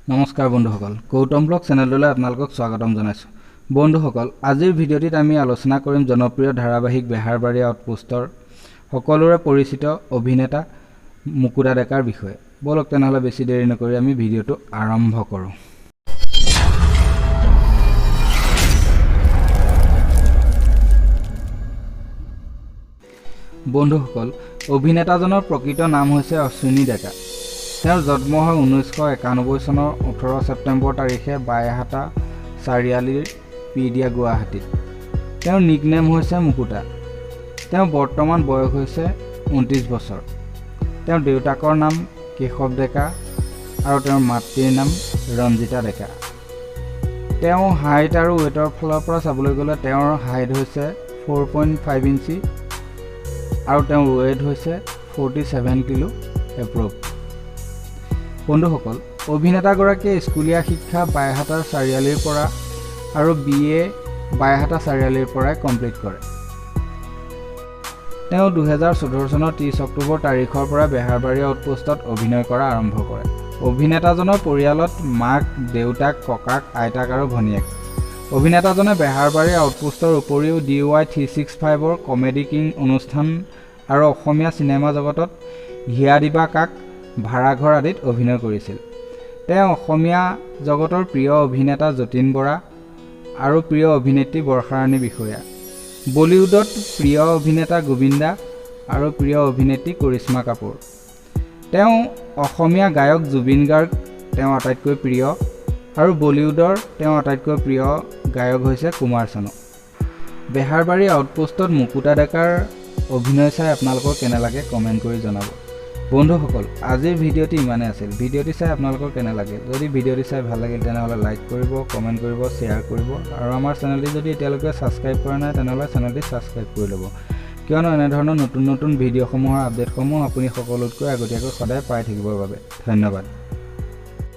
নমস্কাৰ বন্ধুসকল, গৌতম ব্লগ চেনেলটোলৈ আপোনালোকক স্বাগতম জনাইছোঁ। বন্ধুসকল, আজিৰ ভিডিঅ'টিত আমি আলোচনা কৰিম জনপ্ৰিয় ধাৰাবাহিক বেহাৰবাৰী আউটপোষ্টৰ সকলোৰে পৰিচিত অভিনেতা মুকুতা ডেকাৰ বিষয়ে। ব'লক তেনেহ'লে বেছি দেৰি নকৰি আমি ভিডিঅ'টো আৰম্ভ কৰোঁ। বন্ধুসকল, অভিনেতাজনৰ প্ৰকৃত নাম হৈছে অশ্বিনী ডেকা। তেওঁৰ জন্ম হয় 1991 চনৰ 18 ছেপ্টেম্বৰ তাৰিখে বাইহাটা চাৰিআলিৰ পিডিয়া গুৱাহাটীত। তেওঁৰ নিকনেম হৈছে মুকুতা। তেওঁৰ বৰ্তমান বয়স হৈছে 29 বছৰ। তেওঁৰ দেউতাকৰ নাম কেশৱ ডেকা আৰু তেওঁৰ মাতৃৰ নাম ৰঞ্জিতা ডেকা। তেওঁ হাইট আৰু ৱেইটৰ ফালৰ পৰা চাবলৈ গ'লে তেওঁৰ হাইট হৈছে 4.5 ইঞ্চি আৰু তেওঁৰ ৱেইট হৈছে 47 কিলো এপ্ৰভ। বন্ধুসকল, অভিনেতাগৰাকীয়ে স্কুলীয়া শিক্ষা বাইহাটাৰ চাৰিআলিৰ পৰা আৰু বি এ বাইহাটা চাৰিআলিৰ পৰাই কমপ্লিট কৰে। তেওঁ 2014 চনৰ 30 অক্টোবৰ তাৰিখৰ পৰা বেহাৰবাৰী আউটপোষ্টত অভিনয় কৰা আৰম্ভ কৰে। অভিনেতাজনৰ পৰিয়ালত মাক, দেউতাক, ককাক, আইতাক আৰু ভনীয়েক। অভিনেতাজনে বেহাৰবাৰী আউটপোষ্টৰ উপৰিও DY 365ৰ কমেডি কিং অনুষ্ঠান আৰু অসমীয়া চিনেমা জগতত হিয়া দিবা কাক, ভাড়াঘৰ আদিত অভিনয় কৰিছিল। তেওঁ অসমীয়া জগতৰ প্ৰিয় অভিনেতা যতীন বৰা আৰু প্ৰিয় অভিনেত্ৰী বৰ্ষাৰাণী বিষয়া, বলিউডত প্ৰিয় অভিনেতা গোবিন্দা আৰু প্ৰিয় অভিনেত্ৰী কৰিশ্মা কাপুৰ। তেওঁ অসমীয়া গায়ক জুবিন গাৰ্গ তেওঁ আটাইতকৈ প্ৰিয় আৰু বলিউডৰ তেওঁ আটাইতকৈ প্ৰিয় গায়ক হৈছে কুমাৰ চানু। বেহাৰবাৰী আউটপোষ্টত মুকুতা ডেকাৰ অভিনয় চাই আপোনালোকৰ কেনে লাগে কমেণ্ট কৰি জনাব। বন্ধুসকল, আজিৰ ভিডিঅ'টি ইমানেই আছিল। ভিডিঅ'টি চাই আপোনালোকৰ কেনে লাগিল? যদি ভিডিঅ'টি চাই ভাল লাগিল তেনেহ'লে লাইক কৰিব, কমেণ্ট কৰিব, শ্বেয়াৰ কৰিব আৰু আমাৰ চেনেলটি যদি এতিয়ালৈকে ছাবস্ক্ৰাইব কৰা নাই তেনেহ'লে চেনেলটি ছাবস্ক্ৰাইব কৰি ল'ব, কিয়নো এনেধৰণৰ নতুন নতুন ভিডিঅ'সমূহৰ আপডেটসমূহ আপুনি সকলোতকৈ আগতীয়াকৈ সদায় পাই থাকিবৰ বাবে। ধন্যবাদ।